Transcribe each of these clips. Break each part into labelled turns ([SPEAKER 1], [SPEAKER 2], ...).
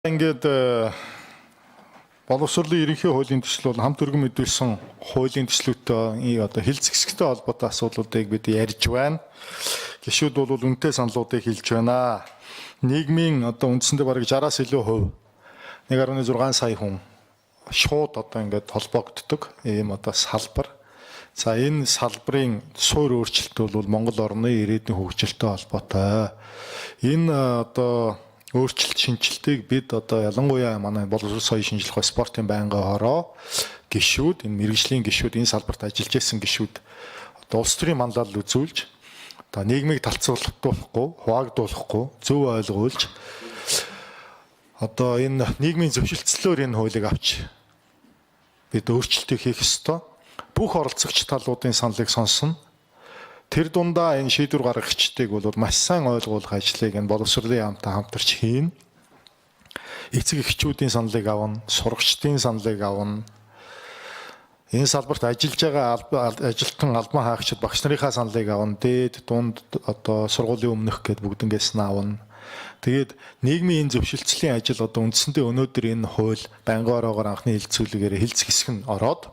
[SPEAKER 1] Ингээд боловсролын ерөнхий хуулийн төсөл бол хамт өргөн мэдүүлсэн хуулийн төслүүдтэй одоо хил зэгсэгтэй холбоотой асуудлуудыг бид ярьж байна. Гишүүд бол үнэтэй саналуудыг хэлж байна. Нийгмийн одоо үндсэндээ бараг 60-аас илүү хувь 1.6 сая хүн шууд одоо ингээд холбогддог ийм одоо салбар. За, энэ салбарын суур өөрчлөлт бол Монгол орны ирээдүйн хөгжилтэй холбоотой. Энэ одоо өөрчлөлт шинэчлэлтийг бид одоо ялангуяа манай боловсрол, соёл, шинжлэх ухаан, спортын байнгын хороо гишүүд, энэ мэргэжлийн гишүүд, энэ салбарт ажиллаж байсан гишүүд одоо улс төрийн манлайлал үзүүлж, одоо нийгмийг талцуулахгүй, хуваагдуулахгүй, зөв ойлгуулж, одоо энэ нийгмийн зөвшөлтслөөр энэ хуулийг авч бид өөрчлөлтийг хийх ёстой. Бүх оролцогч талуудын саналыг сонсно. Тэр дундаа энэ шийдвэр гаргагчдыг бол маш сайн ойлгуулах ажлыг энэ боловсролын яамтай хамтарч хийнэ. Эцэг эхчүүдийн саналыг авна, сурагчдын саналыг авна. Энэ салбарт ажиллаж байгаа ажилтан, албан хаагчид, багш нарынхаа саналыг авна. Дээд, дунд одоо сургуулийн өмнөх гээд бүгднгээс нь авна. Тэгээд нийгмийн энэ зөвшөлтслийн ажил одоо үндсэндээ өнөөдөр энэ хууль байнгын ороогоор анхны хэлэлцүүлгээр хэлцэх хэсэг нь ороод,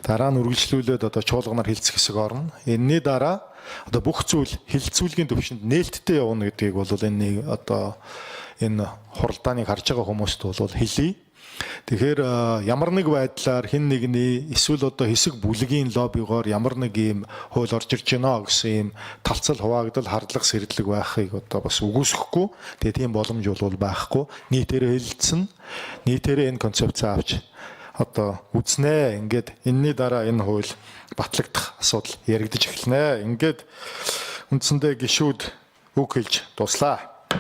[SPEAKER 1] дараа нь үргэлжлүүлээд одоо чуулганаар хэлцэх хэсэг орно. Энэний дараа одоо бүх зүйл хэлэлцүүлгийн төвшөнд нээлттэй явна гэдгийг бол энэ нэг одоо энэ хуралдааныг харж байгаа хүмүүст бол хэлье. Тэгэхээр ямар нэг байдлаар хэн нэгний эсвэл одоо хэсэг бүлгийн лоббигоор ямар нэг ийм хууль орж ирж байна гэсэн ийм талцал, хуваагдал, хардлага, сэрдлэг байхыг одоо бас үгүйсэхгүй. Тэгээ тийм боломж бол байхгүй. Нийтээрээ хэлэлцэн, нийтээрээ энэ концепц авч одоо үзнэ. Ингээд энэний дараа энэ хууль батлагдах асуудал яригдаж эхэлнэ. Ингээд үндсэндээ гишүүд үг хэлж дууслаа.